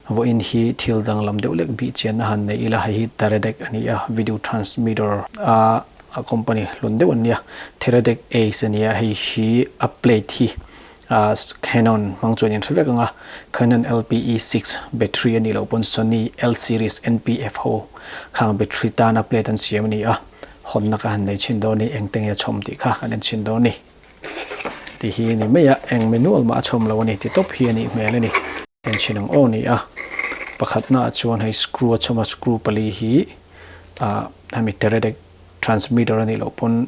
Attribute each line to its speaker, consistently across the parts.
Speaker 1: Vawiin hi thil danglam deuh lek bih chian a han nei ila, hei hi Teradek a ni a, video transmitter a a company hlun deuh an nia, Teradek Ace a nia, hei hi a plate hi Canon hmang chuan in hre vek ang a, Canon LPE6 battery a nih loh pawn Sony L series NPF ho khang battery tana plate an siam a ni a, hawnna ka han nei chhin dawn ni, engte nge a chhawm tih kha kan en chhin dawn ni. Tih hi a ni mai a, eng manual mah a chhawm lo a ni ti tawp hi a nih hmel a ni. En chhin ang aw ni a, pakhatnaah chuan hei screw a chhawm a, screw pali hi ah hemi Teradek transmitter a nih loh pawn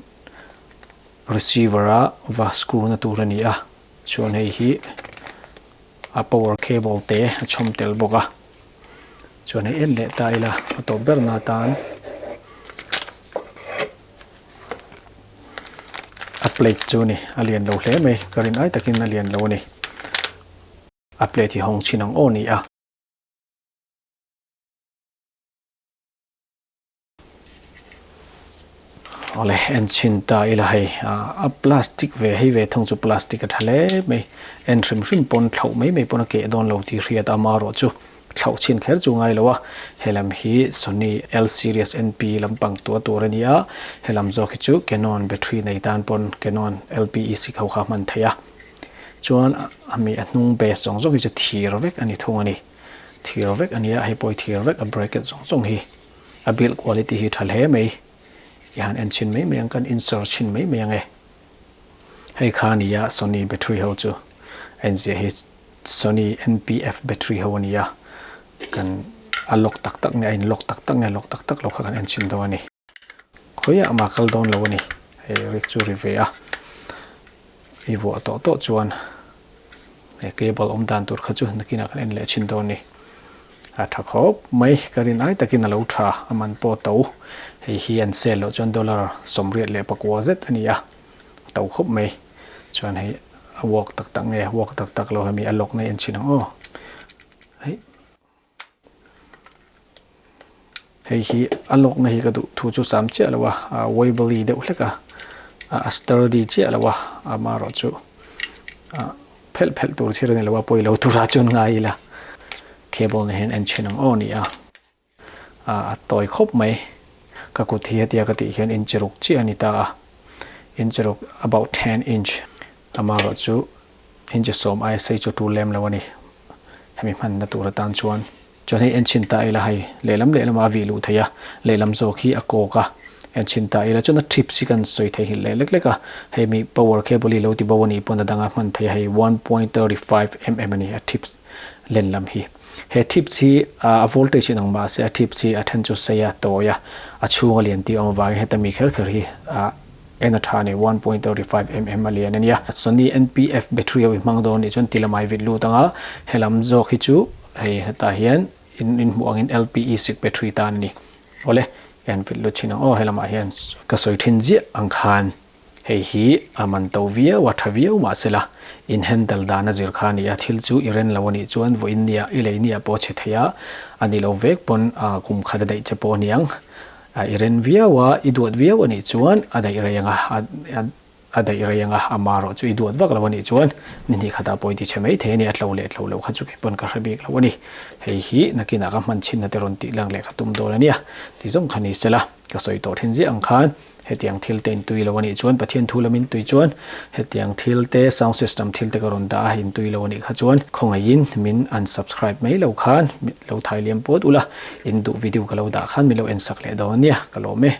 Speaker 1: receiver a va screw na tur a ni a, chuan hei hi a power cable te a chhawm tel bawk a, chuan hei en leh ta ila a tawp ber na atan. A plate chu a ni a lian lo hle mai ka rin ai takin a lian lo a ni a plate hi hawng chhin ang aw ni a. Awle en chhin ta ila hei a plastic ve hei ve thung chu plastic a tha hle mai en hrim hrim pawn thlauh mai mai pawn a keh dawn lo tih hriat a amaherawh chu Thlauh chhin kher chu ngai lo a, helam hi Sony L series NP lampang tua tur a ni a, helam zawk hi chu Canon battery nei tan pawn Canon LPEC ho kha hman theih a. Chuan a mi a hnung base zawng zawng hi chu thir vek a ni thung a ni. Thir vek a ni a, hei pawh hi thir vek a bracket zawng zawng hi. A build quality hi tha hle mai. I han en chhin mai mai ang, kan insert chhin mai mai ang e. Hei kha a ni a Sony battery ho chu a inziah hi. Sony NPF battery ho a ni a, kan a lock tak tak nge a in lock tak tak nge lock tak tak lo kha kan en chhin dawn a ni. Khawiah mah kal dawn lo a ni, hei rik chu ri ve a, i vuah tawh tawh chuan he cable awm dan tur kha chu nakinah kan en leh chhin dawn a ni. A tha khawp mai, ka rin ai takin a lo tha, a man pawh to, hei hi an sale loh chuan dollar 84 zet a ni a, a to khawp mai. Chuan hei a work tak tak nge work tak tak lo hemi a lock na en chhin ang aw. Hei hei hi a lock na hi ka duh thu chu sam chiah lo a a waibali deuh hlek a a sturdy chiah lo a amaherawh chu a phelh phelh tur thil a ni lo a pawilo tura chuan ngai ila cable na hian en chhin ang aw ni a. A tawi khawp mai. Ka kut hi hetia ka tih hian inch ruk chiah a ni ta a, inch ruk about 10 inch amaherawh chu inch 10 aia sei chu tul lem lo a ni. Hemi hmanna tur atan chuan chuan hei enchhin ta ila hei lehlam lehlamah a vih luh theih a, lehlam zawk hi a kawk a, enchhin ta ila chuan a trips hi kan sawi thei nghilh leh lek lek a, hei mi power cable hi lo ti bo a nih pawn a danga hman theih a hei 1.35 mm a ni a trips len lam hi. He tips hi a voltage in ang mahse a tips hi a then chu sei a tawi a, a chhung a lian tih awm avangin heta mi kher kher hi a en a tha a ni, 1.35 mm a lian a nia. Sony NPF battery ho i hmang dawn nih chuan ti lamah i vit lut ang a, helam zawk hi chu hei hetah hian in in hmuh angin LPE sik battery tan a ni. Awle, en vit lut thin ang aw helamah hian ka sawi thin ziah ang khan. Hei hi a man to viau a, tha viau mahsela in handle dan a zir kha a ni a, thil chu i ren lo a nih chuan vawiin nia i lei nia pawh a chhe thei a, a ni lo vek pawn kum khat a daih che pawh a niang. I ren viau a, i duat viau a nih chuan a daih rei ang a, a daih rei ang a, amaherawh chu i duat vak lo a nih chuan ni hnih khatah pawh i ti chhe mai thei a ni, a tlo leh tlo lo kha chu kei pawn ka hre bik lo a ni. Hei hi nakinah ka hman chhinna te rawn tih lang leh ka tum dawn a nia, ti zawng kha ni sela ka sawi tawh thin ziah ang khan. Hetiang thil te intui lo a nih chuan Pathian thu lam intui chuan hetiang thil te sound system thil te ka rawn dah a intui lo a nih kha chuan khawngaihin min unsubscribe mai lo khan lo thai liam puat ula in duh video ka lo dah khan min lo en sak leh dawn a nia ka lawm e.